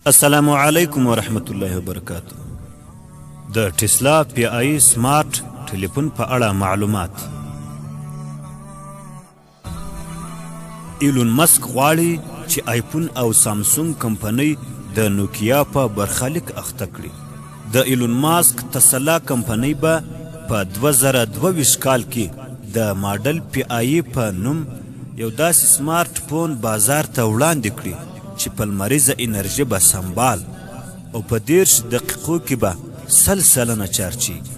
السلام علیکم ورحمت الله وبرکاتو. د ټسلا پی آی سمارټ ټلیفون په اړه معلومات. ایلون مسک غواړي چې آیفون او سامسونګ کمپنۍ د نوکیا په برخلیک اخته کړي. د ایلون ماسک تسلا کمپنۍ به په 2022 کال کې د ماډل پی آی په نوم یو داسې سمارټ فون بازار ته وړاندې کړي چې په لمریزه انرژي به سمبال او په 30 دقیقو کې به 100% چارجیږي.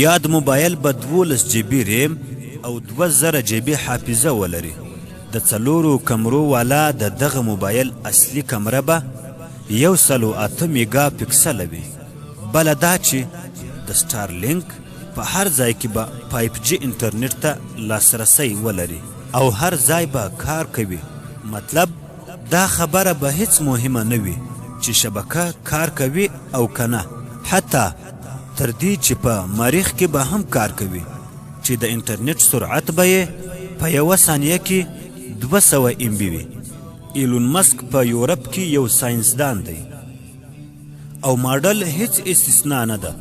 یاد موبایل به 12 جي بي ریم او 2000 جي بي حافظه ولري. د څلورو کمرو والا د دغه موبایل اصلي کمره به 108 میګا پکسله وي. بله دا چې د سټارلینک په هر ځای کې به 5G انټرنیټ ته لاسرسی ولري او هر ځای به کار کوي. مطلب دا خبره به هیڅ مهمه نه وي چې شبکه کار کوي او که نه، حتی تر دې چې په مریخ کې به هم کار کوي، چې د انټرنیټ سرعت به یې په یوه ثانیه کې 200 ام بي وي. ایلون مسک په یورپ کې یو ساینسدان دی او ماډل هیڅ استثنا نه ده.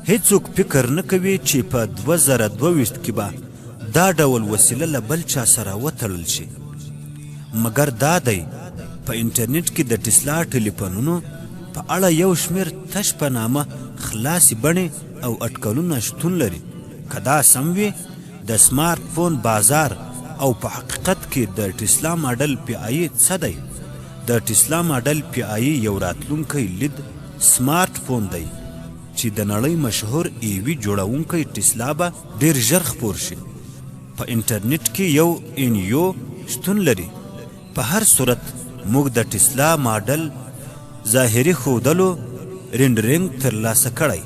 هیڅوک فکر نه کوي چې په 2022 کې به دا ډول وسیله له بل چا سره وتړل شي. مګر دا دی په انټرنیټ کې د ټسلا ټلیفونونو په اړه یو شمېر تش په نامه خلاصې بڼې او اټکلونه شتون لري. که دا سم وي، د سمارټ فون بازار او په حقیقت کې د ټسلا ماډل پی آی څه دی؟ د ټسلا ماډل پی آی یو راتلونکی لید سمارټ فون دی چې د نړۍ مشهور ایوي جوړونکی ټسلا به ډیر ژر خپور شي. په انټرنیټ کې یو ان یو شتون لري. په هر صورت موږ د ټسلا ماډل ظاهري ښودلو رینډرینګ ترلاسه کړی.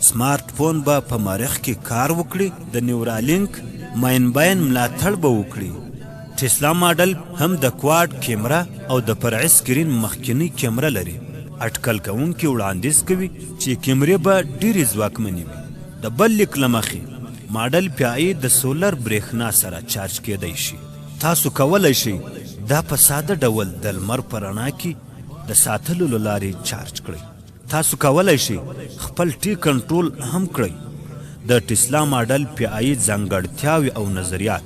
سمارټ فون به په مریخ کې کار وکړي، د نیورالینک ماینباین ملاتړ به وکړي. ټسلا ماډل هم د کواډ کیمره او د فرعي سکرین مخکینۍ کیمره لري. اټکل کوونکي وړاندیز کوي چې کیمرې به ډېرې ځواکمنې وي. د بل لیک له مخې ماډل پی آی د سولر برېښنا سره چارج کېدی شي. تاسو کولی شئ دا په ساده ډول د لمر په رڼا کې د ساتلو له لارې چارج کړئ. تاسو کولی شئ خپل ټي کنټرول هم کړئ. د ټسلا ماډل پی آی ځانګړتیاوې او نظریات.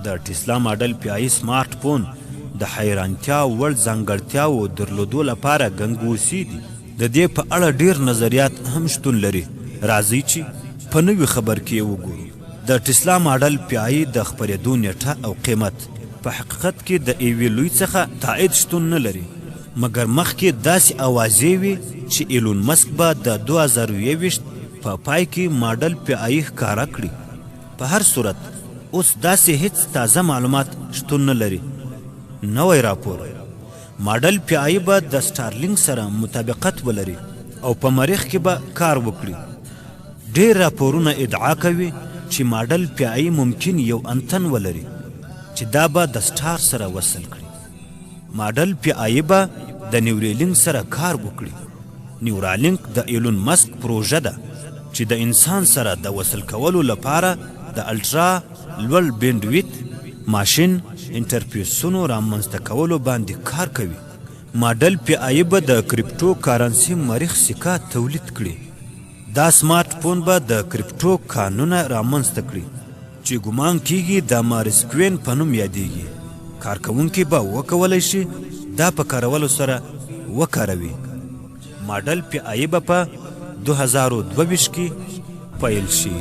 د ټسلا ماډل پی آی سمارټ فون د حیرانتیا وړ ځانګړتیاوو درلودو لپاره ګنګوسې دي. د دې په اړه ډیر نظریات هم شتون لري. راځئ چې په نوي خبر کې یې وګورو. د ټسلا ماډل پی آی د خپرېدو نیټه او قیمت په حقیقت کې د ایوي لوی څخه تایید شتون نه لري، مګر مخکې داسې اوازې وې چې ایلون مسک به د 2021 په پای کې ماډل پی آی ښکاره کړي. په هر صورت اوس داسې هیڅ تازه معلومات شتون نه لري. نوی راپور، ماډل پی آی به د سټارلینک سره مطابقت ولري او په مریخ کې به کار وکړي. ډېر راپورونه ادعا کوي چې ماډل پی آی ممکن یو انتن ولري چې دا به د سټار سره وصل کړي. ماډل پی آی به د نیورالینک سره کار وکړي. نیورالینک د ایلون مسک پروژه ده چې د انسان سره د وصل کولو لپاره د الټرا لوړ بینډویت ماشین انټرفیسونو رامنځته کولو باندې کار کوي. ماډل پی آی به د کریپټو کارنسي مریخ سکه تولید کړي. دا سمارټ فون به د کریپټو کانونه رامنځته کړي چې ګمان کیږي د مارسکوین په نوم یادیږي. کارکوونکي به وکولی شي دا په کارولو سره وکاروي. ماډل پی آی به په 2022 کې پیل شي.